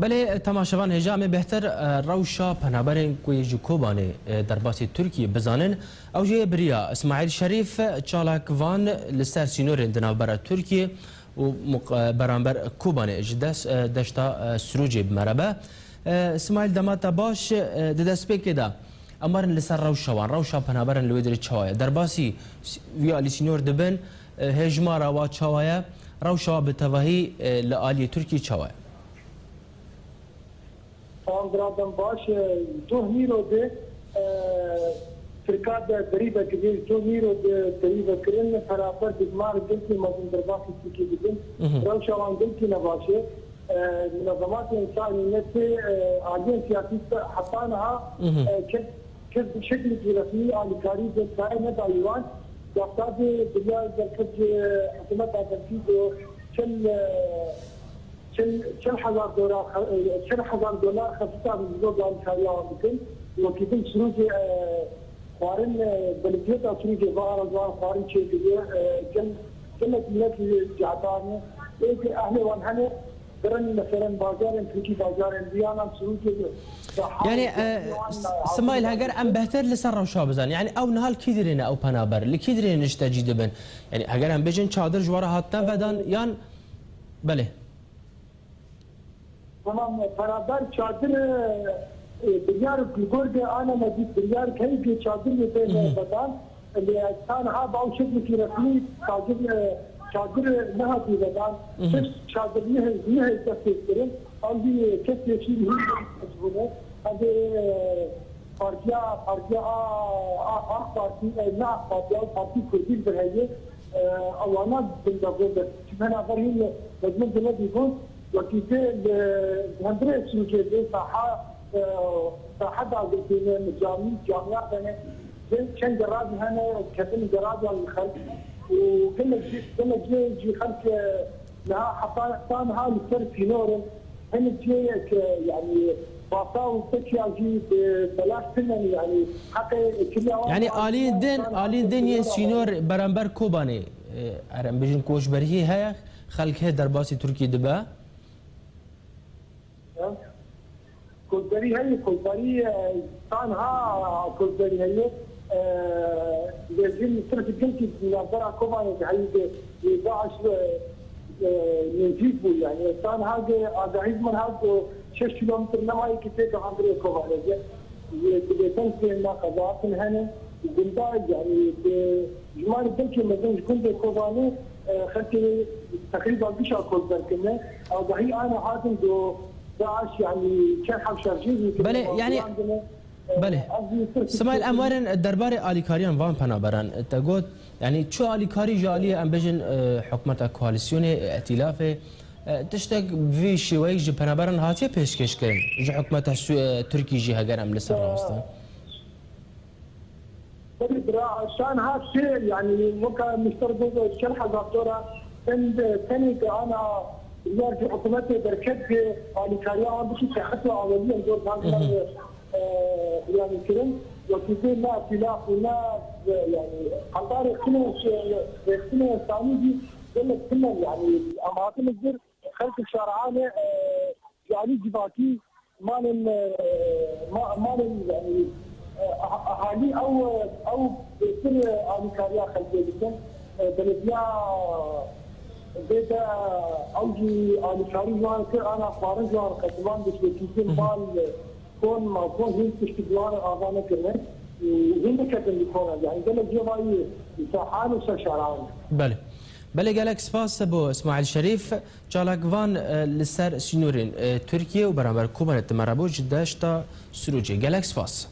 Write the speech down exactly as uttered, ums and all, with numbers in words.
Belê, temaşevan hêja em ê bêhtir, e, rewşa penaberên ku yê ji Kobanê, e, derbasî Tirkiyê bizanin. Ew jê biriya Îsmaîl Şerîf, çalakvan li ser sînorên di navbera Tirkiyê û muq-, e, beramber Kobanê ji des-, e, deşta, e, Sirûcê bi me re be. E, Îsmaîl, dema te baş, e, di destpêkê de em werin li ser rewşa wan, rewşa penaberan li wê derê çawa ye? Derbasî s-, vî alî sînor dibin, e, hêjmara wa çawa ye? Rewşa wa bi tevahî, e, li aliyê Tirkiyê çawa ye? Salam bira, dem baş. E, ji doh nîro de, e, Tirka de derî vekiriye, ji doh nîro de derî vekirin, beraber dijmar gelkî mezin derbasî Tirkiyê dibin. Mhm. Rewşa wan gelkî ne baş e. E, munazematên însanî ne tê, e, aliyên siyasî heta niha, Mhm. e, kes, kes bi şeklekî resmî alîkarî destkaye nedayî wan. Wexta de biryar derket ji hikûmeta dergî ku çil, e, çil, çil hezar dolar, çil hezar dolar xesita bi zor alîkariya wan bikin. Wekî din Sirûcê, e, xwarin, e, belediyeta Sirûcê va ara ji wan xwarin çêkiriye, e, gel, gelek milet li cihatan e. Ê ku ehlê wan hene, birin, meselem, bajarên Tirkî, bajarên Diyana, Sirûcê de. Yani, e, Simaîl, heger em behtir li ser rewşa bizan, yani ew niha li kî dirê ne ew penaber, li kî dirê niştecî dibin? Yani heger em bêjin çadir ji we re hatine vedan, yan, belê. Tamam, beraber çadir, e, e, biryar li gor de ana me dît, biryar keyfê çadir li bê Mhm. vedan. Lê ta niha bi ew şeklekî resmî çadir, e, çadir nehatî vedan. Mhm. Tişt çadir nihê, nihê destpêkirin. Ew jî kes pêşî nihê destpêkirine. Hevê, e, partiya, partiya A, A, AK Partî, e, ne AK Partî, ew Partî Kurdî li vir heye. E, ewana bindevo de. Çi penaber hîn mezin dinedî bûn, wekî vê li, li hundirê Sûcê vê saha, e, saha dagirtîne, li camî, camîya hene, vê çend geradî hene, ketin geradiyan li xelk û gelek jî, gelek jê jî xelk, e, niha heta, heta niha li ser sînor in. Hinek cihê ke, yanî, basa û tekiya jî bi belaş tune ne, yanî, heqê kiriya wan Yanî, aliyên din, aliyên din yên sînor beramber Kobanê, e, eger em bêjin koçberî heye, xelk hê derbasî Tirkiyê dibe? Koçberî heye, koçberî, e, tanha koçberî heye. E, lê jî sirf gelkî di navbera Kobanê de heye, lê DAIŞ, e, e, nêzîk bû, yanî. Êsta niha agahî ji min hat ku şeş kîlometr nemayê ku tê di hundirê Kobanê de. Yê, di bêdeng tên, na qeza hatin hene. Gunda, yanî, di, ji malê belkî mezin ji gundê Kobanê, e, xelkê teqrîba gişa koçber kirine. Agahî ana hatin ku DAIŞ, yanî, çend heb şerjê jî kirine, Belê, yanî, bombeyan dine. Belê. Simaîl, em werin derbarê alîkariyan van penaberan. Te got, yanî çi alîkarî ji aliyê, em bêjin, e, hikûmeta koalîsyonê, e, îtîlafê, e, tiştek vî şêweyî ji penaberan hatiye pêşkêş kirin? Ji hikûmeta Sü-, e, Tirkî jî heger em li ser rawestin? Belê bira, şan ha çi, yanî weka Mister Gogo çel hezar dora, ten, tenê ke ana biryar ji hikûmetê derket, alîkariya wan bikî, te xetwa awelî em dor van Mhm. e, yanî kirin, wekî vê ne îtîlaf û ne, e, yanî heta rêxistinê, rêxistinê însanî jî gelek tune ne, yanî em hatine vir xelkê şaranê, e, ji alî civakî malên, e, ma-, malên, yanî, e, ah-, ahalî ew, ew bêtir alîkariya xelkê dikin. E, belediya vê de ew jî alîkarî ji wan kir, ana xwarin ji wan qetiman, diştêkî Mhm. mal, Kon ma kon hîn tiştî bi wan ava nekirine û hîn diketin li konan. Yanî gelek cevayî sahan û ser şaran. Belê. Belê, gelek spas bo Îsmaîl Şerîf. Çalakvan, e, li ser sînorên, e, Tirkiye û beramber Kobanê di me re bû ji deşta Sirûcê. Gelek spas.